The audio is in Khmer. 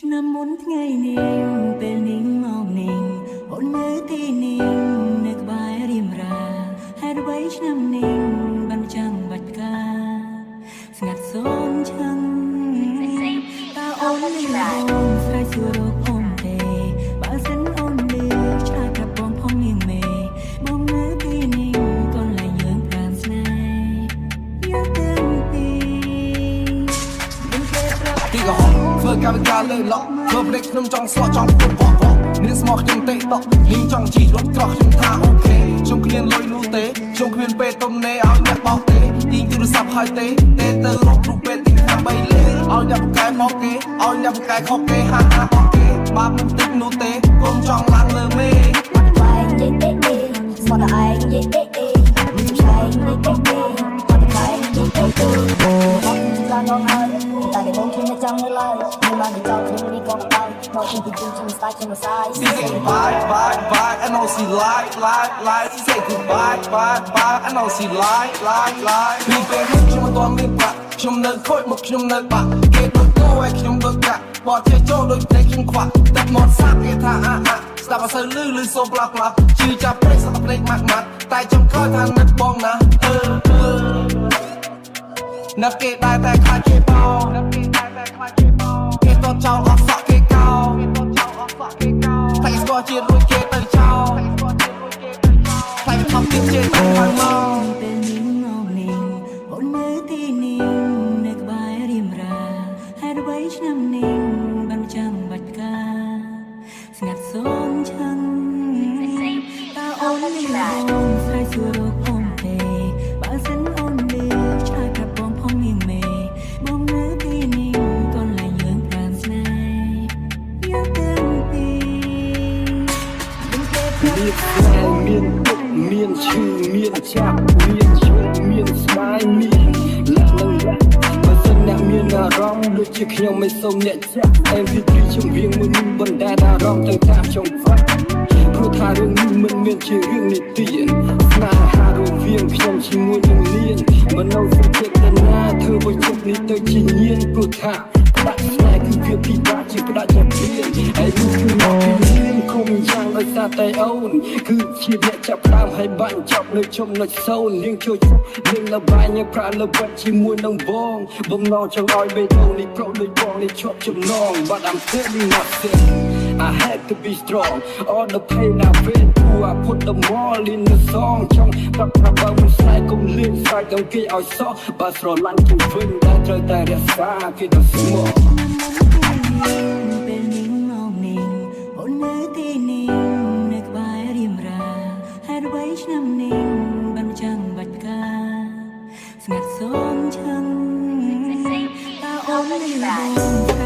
ឆ្នាំមុនថ្ងៃនេះពេលនេះមកនេះអូននៅទីនេះនៅក្បែររៀមរាហេតុអ្វីឆ្នាំនេះបានចាំបាច់ផ្កាស្ងាត់សូនឆឹងតើអូនលឺបងស្រែកសួររកអូនទេបើសិនអូនលឺឆ្លើយប្រាប់បងផងនាងមេបងនៅទីនេះកន្លែងយើងប្រាំស្នេហ៍យើងទាំងពីរមានគេប្រាប់ ទីកុហកធ្វើកម្មវិការលើឡក់ធ្វើភ្នែកខ្ញុំចង់ស្លក់ចង់ពុតបកបកនាងស្មោះខ្ញុំទេតក់នាងចង់ជីរត់ក្រោះខ្ញុំថាOK ខ្ញុំគ្មានលុយនោះទេខ្ញុំគ្មានពេលទំនេរឲ្យអ្នកបោកទេទីងទូរស័ព្ទហើយទេទេទៅរករូបពេលទីខាងបីលេឲ្យអ្នកពូកែមកគេឲ្យអ្នកពូកែខុសគេហាហាបោកគេបាបមិនតិចនោះទេកុំចង់ឡើងលើមេ ឯងនិយាយអេអេស្មត់តែឯងនិយាយអេអេមានឆ្លែងនិយាយអេអេអត់តែឯងនិយាយអេអេអត់ឡានងហើយតែគេបងខ្ញុំចង់នៅឡើយខ្ញុំបានទៅចោលខ្ញុំនេះក៏ទៅមកពីទីខ្ញុំស្ដាយខ្ញុំសាយ She say bye bye bye, I know she lie lie lie. She say goodbye bye bye, I know she lie lie lie. ពីពេលនេះខ្ញុំមិនទាន់មានប្រាក់ខ្ញុំនៅខូចមកខ្ញុំនៅបាក់គេដូចគោឲ្យខ្ញុំដូចកាក់បត់ចេះចូលដូចតែខ្ញុំខ្វាក់ទឹកមាត់សាក់គេថាអាអាស្ដាប់អត់សូវលឺលឺសូផ្លាប់ផ្លាប់ជឿចាប់ព្រេកសត្វភ្នែកម៉ាត់ម៉ាត់តែចុងក្រោយថានឹកបងណាអឺអឺនឹកគេដែរតែខ្លាចគេបោនឹកគេដែរតែខ្លាចគេបោគេតតចោលអស់សក់គេកោគេតតចោលអស់សក់គេកោតែស្គាល់ជាតិរួចគេទៅចោលខ្លាចថប់ទៀតជេរតែខ្លាំងមក ពេលនេះមកនេះអូននៅទីនេះនៅក្បែររៀមរាហេតុអ្វីឆ្នាំនេះបានចាំបាច់ផ្កាស្ងាត់សូនឆឹងតើអូនលឺបងស្រែកសួររកអូនទេបើសិនអូនលឺឆ្លើយប្រាប់បងផងនាងមេបងនៅទីនេះកន្លែងយើងប្រាំស្នេហ៍យើងទាំងពីរមានគេប្រាប់ មានស្នេហ៍មានទុក្ខមានឈឺមានចាប់មានឈឺមានស្ដាយមានលាក់នឹងលាក់បើសិនអ្នកមានអារម្មណ៍ដូចជាខ្ញុំមិនសូមអ្នកចាក់ MP3 ជំរៀងមួយនេះបណ្ដែតអារម្មណ៍ទៅតាមចុងហ្វាក់ព្រោះថារឿងនេះមិនមានជារឿងនិទានស្នេហារវាងខ្ញុំជាមួយនឹងលៀនមនោសញ្ចេតនាធ្វើឲ្យជប់នេះទៅជាញៀនព្រោះថាផ្ដាច់ស្នេហ៍គឺវាពិបាកជាផ្ដាច់ជាព្រៀនហើយនេះគឺមកពីលៀនគុំយ៉ាងដោយសារតែអូនគឺជាអ្នកចាប់ផ្ដើមហើយបាញ់ចប់នៅចំណុចសូន្យនាងជួយលេងល្បែងប្រាល្បិចជាមួយនឹងបងបំណងចង់ឲ្យបេះដូងនេះប្រុសដូចបងនេះជាប់ចំណង But I'm telling myself I had to be strong. All the pain I went through, I put them all in the song. ចង់ប្រាប់ថាបើមិនស្នេហ៍កុំលេងស្រែកដល់គេឲ្យសោះបើស្រឡាញ់ជាវិញតែត្រូវតែរក្សាគេដល់ស្មោះ ពេលនេះមកនេះអូននៅទីនេះនៅក្បែររៀមរាហេតុអ្វីឆ្នាំនេះបានចាំបាច់ផ្កាស្ងាត់សូនឆឹងតើអូនលឺបង